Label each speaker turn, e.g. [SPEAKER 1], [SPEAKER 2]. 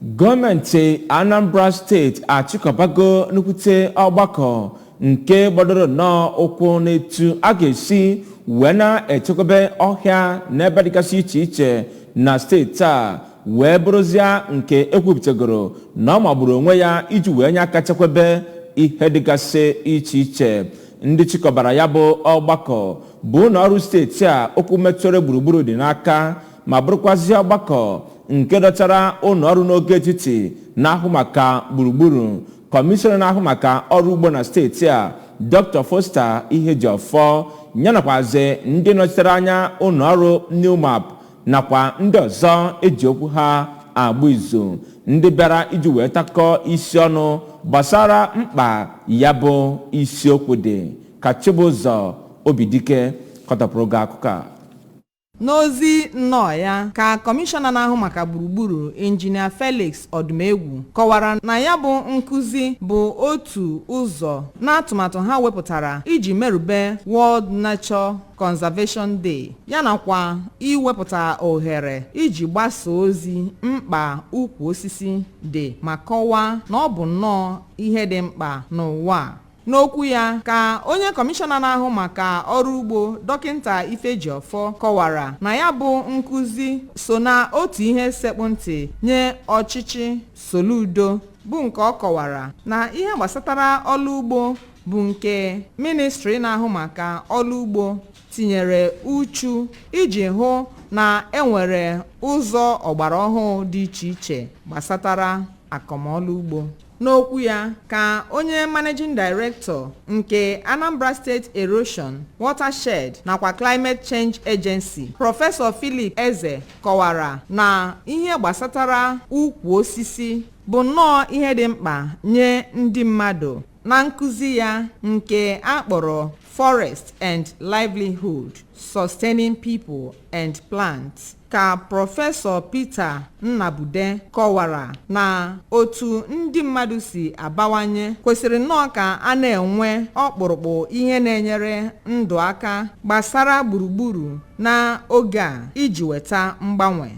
[SPEAKER 1] Gọọmenti Anambra Steeti achịkọbago nnukwute ọgbakọ nke gbadoro nnọọ ụkwụ n'etu a ga-esi wee na-echekwebe ọhịa n'ebe dịgasị iche iche na steeti a, wee bụrụzịa nke ekwupụtagoro na ọ magburu onwe ya iji wee nye aka chekwebe ihe dịgasị iche iche. Ndị chịkọbara ya bụ ọgbakọ bụ ụlọ ọrụ steeti a okwu metụrụ gburugburu dị n'aka, ma bụrụkwazie ọgbakọ nke dọtara ụlọ ọrụ n'oge etiti na-ahụ maka gburugburu, kọmishọna na-ahụ maka ọrụ ugbo na steeti a, Dr. Foster Ihejiofor, ya nakwazi ndị nọchitere anya ụlọ ọrụ NEWMAP nakwa ndị ọzọ eji okwu ha agba izu, ndị bịara iji wee takọọ isi ọnụ gbasara mkpa ya bụ isiokwu dị. Ka Chibụzọ Obidike kọtọpụrụ gị akụkọ a.
[SPEAKER 2] N'ozi nnọọ ya ka kọmishọna na-ahụ maka gburugburu, Injinia Felix Ọdụmegwu, kọwara na ya bụ nkụzi bụ otu ụzọ n'atụmatụ ha wepụtara iji merube World Nature Conservation Day, ya nakwa iwepụta ohere iji gbasa ozi mkpa ukwu osisi dị, ma kọwaa na ọ bụ nnọọ ihe dị mkpa n'ụwa a. N'okwu ya ka onye kọmishọna na-ahụ maka ọrụ ugbo, Dọkịnta Ifejiọfọ, kọwara na ya bụ nkụzi so na otu ihe sekpụ ntị nye ọchịchị Soludo, bụ nke ọ kọwara na ihe gbasatara ọrụ ugbo bụ nke ministri na-ahụ maka ọrụ ugbo tinyere uchu iji hụ na enwere ụzọ ọgbara ọhụụ dị iche iche gbasatara akọmọlụ ugbo. N'okwu ya ka onye managing director nke Anambra State Erosion, Watershed nakwa Climate Change Agency, Prọfesọ Philip Eze, kọwara na ihe gbasatara ukwu osisi bụ nnọọ ihe dị mkpa nye ndị mmadụ. Na nkụzi ya nke a kpọrọ "Forest and Livelihood: Sustaining People and Plants", ka Prọfesọ Peter Nnabude kọwara na otu ndị mmadụ si abawanye kwesịrị nnọọ ka a na-enwe ọkpụrụkpụ ihe na-enyere ndụ aka gbasara gburugburu n'oge a iji weta mgbanwe.